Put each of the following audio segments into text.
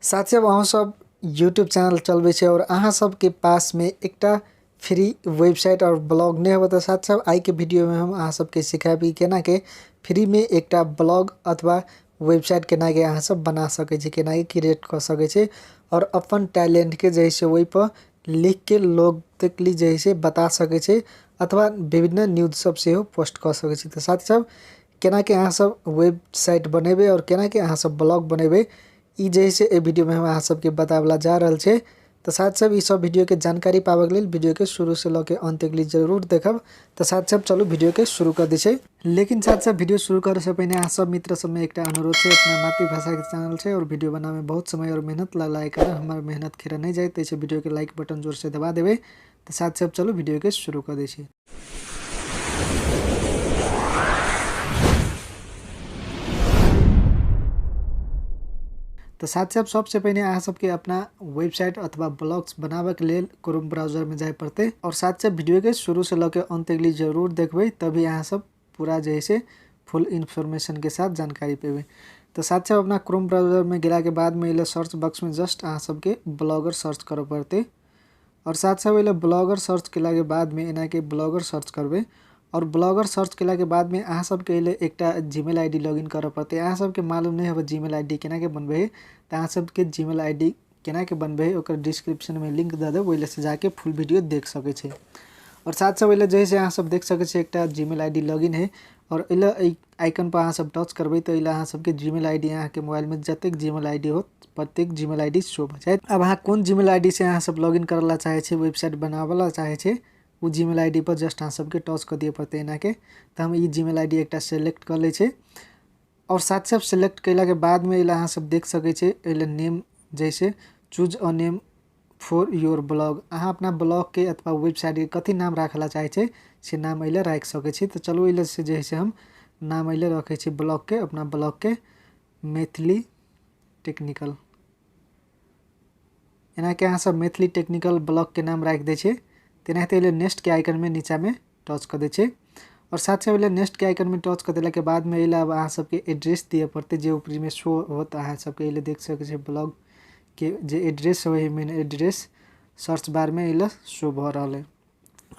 साथ ही अहाँ सब यूट्यूब चैनल चलबै छै और अहाँ सबके पास में एकटा फ्री वेबसाइट और ब्लॉग नहीं होबे, तो साथ साथ आई के वीडियो में हम अहाँ सबके सिखाएब कि केना के फ्री में एकटा ब्लॉग अथवा वेबसाइट केना के अहाँ सब बना सकै छी, केना के क्रिएट कऽ सकै छी और अपन टैलेंट के जे छै ओहि पर लिख के लोग तक ली जे छै बता सकै छी अथवा विभिन्न न्यूज सब सेहो पोस्ट कऽ सकै छी। तऽ साथ साथ केना के अहाँ सब वेबसाइट बनेबै और केना के अहाँ सब ब्लॉग बनेबै, ई जे छै एहि वीडियो में हम अहाँ सबके बताबला जा रहल छै। तऽ साथ साथ ई सब वीडियो के जानकारी पाबऽ के लेल वीडियो के शुरू से लऽ के अंत तक जरूर देखब। तऽ साथ साथ चलू वीडियो के शुरू कर दै छै। लेकिन साथ साथ वीडियो शुरू करे से पहिने अहाँ सब मित्र सब में एकटा अनुरोध छै, अपना मातृभाषा के चैनल छै और वीडियो बनावे में बहुत समय और मेहनत लगला के कारण हमार मेहनत खेरा नहीं जाए, तैसे वीडियो के लाइक बटन जोर से दबा देबै। तऽ साथ साथ चलू वीडियो के शुरू कर दै छै। तऽ साथ साथ सबसे पहिने अहाँ सबके अपना वेबसाइट अथवा ब्लॉग्स बनाबे के लेल क्रोम ब्राउजर में जाय पड़तै और साथ साथ वीडियो के शुरू से लऽ के अंत तक जरूर देखबै, तभी अहाँ सब पूरा जे है फुल इन्फॉर्मेशन के साथ जानकारी पेबै। तऽ साथ साथ अपना क्रोम ब्राउजर में गेला के बाद में सर्च बॉक्स में जस्ट अहाँ सबके ब्लॉगर सर्च करऽ पड़तै और साथ साथ एले ब्लॉगर सर्च केला के बाद में एना के ब्लॉगर सर्च करबै और ब्लॉगर सर्च केला के बाद में अहाँ सबके एले एकटा जीमेल I D login करऽ पड़तै। अहाँ सबके मालूम नहीं होबे जीमेल I D केना के बनबै है, तऽ अहाँ सबके जीमेल I D केना के बनबै है ओकर डिस्क्रिप्शन में लिंक दऽ देब, ओहि से जाके फुल वीडियो देख सकै छी। और साथ साथ एले जे है अहाँ सब देख सकै छी एकटा जीमेल I D login है और एले एहि आइकन पर अहाँ सब टच करबै तऽ एले अहाँ सबके जीमेल I D अहाँके मोबाइल में जतेक जीमेल I D होत प्रत्येक जीमेल I D show भऽ जायत। आब अहाँ कोन जीमेल I D से अहाँ सब लॉगिन करऽ ला चाहै छी, वेबसाइट बनाबऽ ला चाहै छी, ओ जीमेल I D पर जस्ट अहाँ सबके टच कऽ दिअ पड़तै एना के। तऽ हम ई जीमेल I D एकटा सेलेक्ट कऽ लै छी और साथ साथ सेलेक्ट कयला के बाद में एले अहाँ सब देख सकै छी एले नेम जैसे choose a name for your blog, अहाँ अपना ब्लॉग के अथवा वेबसाइट के कथी नाम राखऽ ला चाहै छी से नाम एले राखि सकै छी। तऽ चलू एले से जे है से हम नाम एले रखै छी ब्लॉग के, अपना ब्लॉग के मैथिली टेक्निकल, एना के अहाँ सब मैथिली टेक्निकल ब्लॉग के नाम राखि दै छी। तेनाहिते एले नेक्स्ट के आइकन में नीचा में टच कऽ दै छी और साथ साथ एले नेक्स्ट के आइकन में टच कऽ देला के बाद में एले अब अहाँ सबके एड्रेस दिअ पड़तै जे ऊपरी में शो होत। अहाँ सबके एले देख सकै छी ब्लॉग के जे एड्रेस होइ मेन एड्रेस सर्च बार में एले शो भऽ रहल है।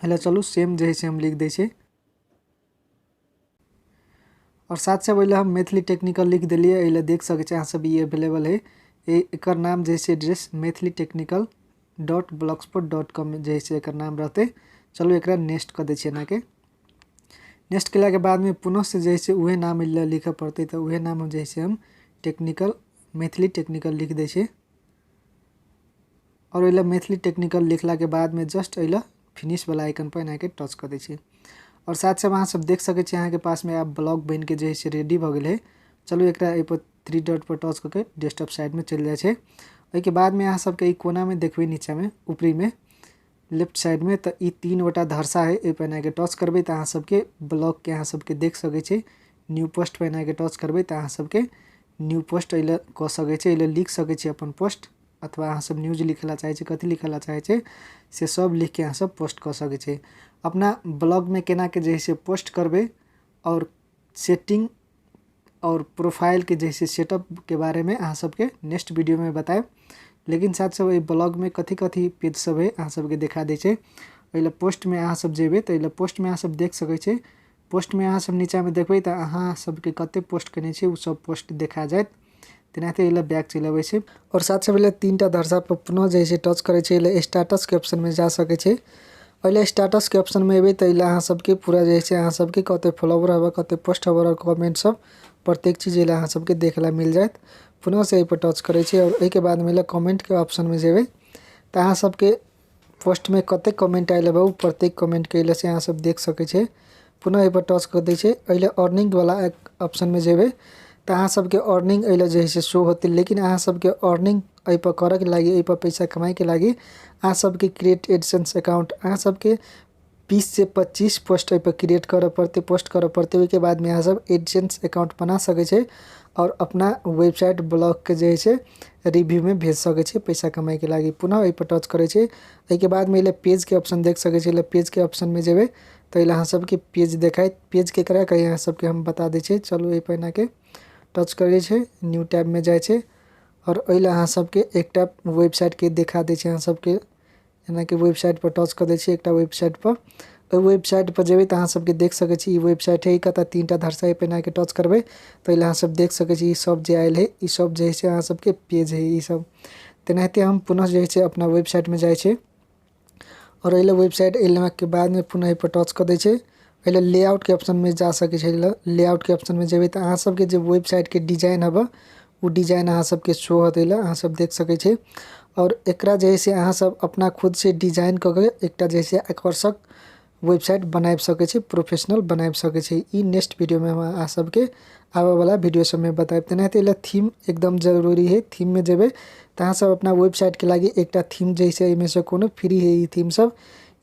एले चलू सेम जे है से हम लिख दै छी और साथ साथ एले हम मैथिली टेक्निकल लिख देलियै। एले देख सकै छी अहाँ सब ई अवेलेबल है, एकर नाम जे है address Maithili technical dot blogspot dot com जे है से एकर नाम रहतै। चलू एकरा नेक्स्ट कऽ दै छियै एना के। नेक्स्ट केला के बाद में पुनः से जे है से उहे नाम एले लिखऽ पड़तै, तऽ उहे नाम जे है से हम टेक्निकल मैथिली टेक्निकल लिख दै छियै और एले मैथिली टेक्निकल लिखला के बाद में जस्ट एले फिनिश वाला आइकन पर एना के टच कऽ दै छियै और साथ साथ अहाँ सब देख सकै छियै अहाँके पास में आब ब्लॉग बनि के जे है से रेडी भऽ गेल है। चलू एकरा एहि पर 3 डॉट पर टच कऽ के डेस्कटॉप साइड में चलि जाइ छै। ओहिके बाद में अहाँ सबके ई कोना में देखबै नीचा में ऊपरी में लेफ्ट साइड में तऽ ई 3 गोटा धरसा है, एहि पर एना के टच करबै तऽ अहाँ सबके ब्लॉग के अहाँ सबके देख सकै छी। न्यू पोस्ट पर एना के टच करबै तऽ अहाँ सबके न्यू पोस्ट एहि लए कऽ सकै छी, एहि लए लिख सकै छी अपन पोस्ट अथवा अहाँ सब न्यूज लिखै ला चाहै छी, कथी लिखै ला चाहै छी से सब लिख के अहाँ सब पोस्ट कऽ सकै छी। अपना ब्लॉग में केना के जे है से पोस्ट करबै और सेटिंग और प्रोफाइल के जे है से सेटअप के बारे में अहाँ सबके नेक्स्ट वीडियो में बतायब। लेकिन साथ साथ एहि ब्लॉग में कथी कथी पेज सब है अहाँ सबके देखा दै छै। एहि लए पोस्ट में अहाँ सब जेबै तऽ एहि लए पोस्ट में अहाँ सब देख सकै छी। पोस्ट में अहाँ सब नीचा में देखबै तऽ अहाँ सबके कते पोस्ट केने छी ओ सब पोस्ट देखा जायत। तेनाहिते एहि लए बैक चलि अबै छै और साथ साथ एहि लए 3टा धरसा पर पुनः जे है से टच करै छै। एहि लए स्टेटस के ऑप्शन में जा सकै छै। एहि लए स्टेटस के ऑप्शन में एबै तऽ एहि लए अहाँ सबके पूरा जे है से अहाँ सबके कते फॉलोवर हबे, कते पोस्ट हबे और कमेंट सब प्रत्येक चीज एहि लए अहाँ सबके देखे ला मिल जायत। पुनः से एहि पर टच करै छै और एहिके बाद में एहि लए कमेंट के ऑप्शन में जेबै तऽ अहाँ सबके पोस्ट में कते कमेंट आयल हबे ओ प्रत्येक कमेंट के एहि लए से अहाँ सब देख सकै छै। पुनः एहि पर टच कऽ दै छै। एहि लए अर्निंग वाला ऑप्शन में जेबै तऽ अहाँ सबके अर्निंग एहि लए जे है से शो होतै। लेकिन अहाँ सबके अर्निंग एहि पर करऽके लागि, एहि पर पैसा कमाइके लागि अहाँ सबके क्रिएट एडसेंस अकाउंट अहाँ सबके 20 से 25 पोस्ट एहि पर क्रिएट करऽ पड़तै, पोस्ट करऽ पड़तै। ओहिके बादमे अहाँ सब एडसेंस अकाउंट बना सकै छै और अपना वेबसाइट ब्लॉग के जे है से रिव्यू में भेज सकै छै पैसा कमाइके लागि। पुनः एहि पर टच करै छै। एहिके बादमे एहि पेज के ऑप्शन देख सकै छै। एहि पेज के ऑप्शन में जेबै तऽ एहि अहाँ सबके पेज देखायत। पेज के करा के अहाँ सबके हम बता दै छी। चलू एहि पर एना के टच करै छै, न्यू टैब में जाइ छै आओर एहि लए अहाँ सबके एकटा वेबसाइटके देखा दै छी। अहाँ सबके एनाकि वेबसाइट पर टच कऽ दै छी एकटा वेबसाइट पर। ओहि वेबसाइट पर जेबै तऽ अहाँ सबके देख सकै छी ई वेबसाइट है। कतऽ 3टा धरसा है, एनाके टच करबै तऽ एहि लए अहाँ सब देख सकै छी ई सब जे आयल है, ई सब जे है से अहाँ सबके पेज है ई सब। तेनाहिते हम पुनः जे है से अपना वेबसाइटमे जाइ छी आओर एहि लए वेबसाइट एलाके बादमे पुनः एहि पर टच कऽ दै छै। एहि लए लेआउटके ऑप्शनमे जा सकै छै। लेआउटके ऑप्शनमे जेबै तऽ अहाँ सबके जे वेबसाइटके डिजाइन हबऽ ओ डिजाइन अहाँ सबके शो होतै लए अहाँ सब देख सकै छी। आओर एकरा जे है से अहाँ सब अपना खुद से डिजाइन कऽ के एकटा जे है से आकर्षक वेबसाइट बनाबि सकै छी, प्रोफेशनल बनाबि सकै छी। ई नेक्स्ट वीडियोमे हम अहाँ सबके आबैवला वीडियो सबमे बतायब। तेनाहिते एहि लए थीम एकदम जरूरी है। थीममे जेबै तऽ अहाँ सब अपना वेबसाइटके लागि एकटा थीम जे है से एहिमे से कोनो फ्री है ई थीम सब,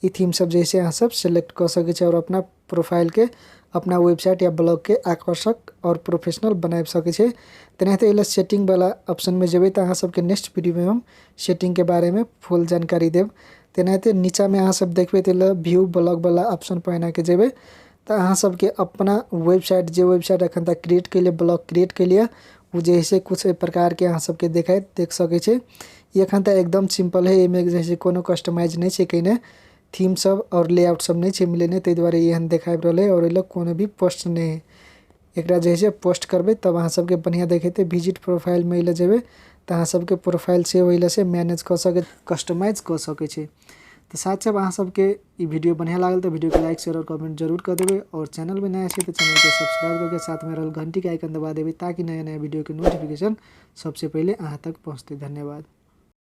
ई थीम सब जे है से अहाँ सब सेलेक्ट कऽ सकै छी आओर अपना प्रोफाइलके अपना वेबसाइट या ब्लॉगके आकर्षक आओर प्रोफेशनल बनाबि सकै छी। तेनाहिते एहि लए सेटिंगवला ऑप्शनमे जेबै तऽ अहाँ सबके नेक्स्ट वीडियोमे हम सेटिंगके बारेमे फुल जानकारी देब। तेनाहिते नीचाँमे अहाँ सब देखबै तऽ एहि व्यू ब्लॉगवला ऑप्शन पर एनाके जेबै तऽ अहाँ सबके अपना वेबसाइट जे वेबसाइट एखन तक क्रिएट केलियै, ब्लॉग क्रिएट केलियै, ओ जे है से कुछ एहि प्रकारके अहाँ सबके देखाइत देख सकै छी। ई एखन तऽ एकदम सिम्पल है, एहिमे जे है से कोनो कस्टमाइज नहि छै कयने, थीम सब आओर लेआउट सब नहि छै मिलेने, ताहि दुआरे एहन देखाबि रहल है। आओर एहि लए कोनो भी पोस्ट नहि है। एकरा जे है से पोस्ट करबै तब अहाँ सबके बढ़िआँ देखेतै। विजिट प्रोफाइलमे एहि लए जेबै तऽ अहाँ सबके प्रोफाइल सेहो एहि लए से मैनेज कऽ सकै, कस्टमाइज कऽ सकै छी। तऽ साथ साथ अहाँ सबके ई वीडियो बढ़िआँ लागल तऽ वीडियोके लाइक शेयर आओर कमेंट जरूर कऽ देबै। आओर चैनलमे नया छी तऽ चैनलके सब्सक्राइब करके साथमे रहल घंटीके आइकन दबा देबै ताकि नया नया वीडियोके नोटिफिकेशन सबसँ पहिले अहाँ तक पहुँचतै। धन्यवाद।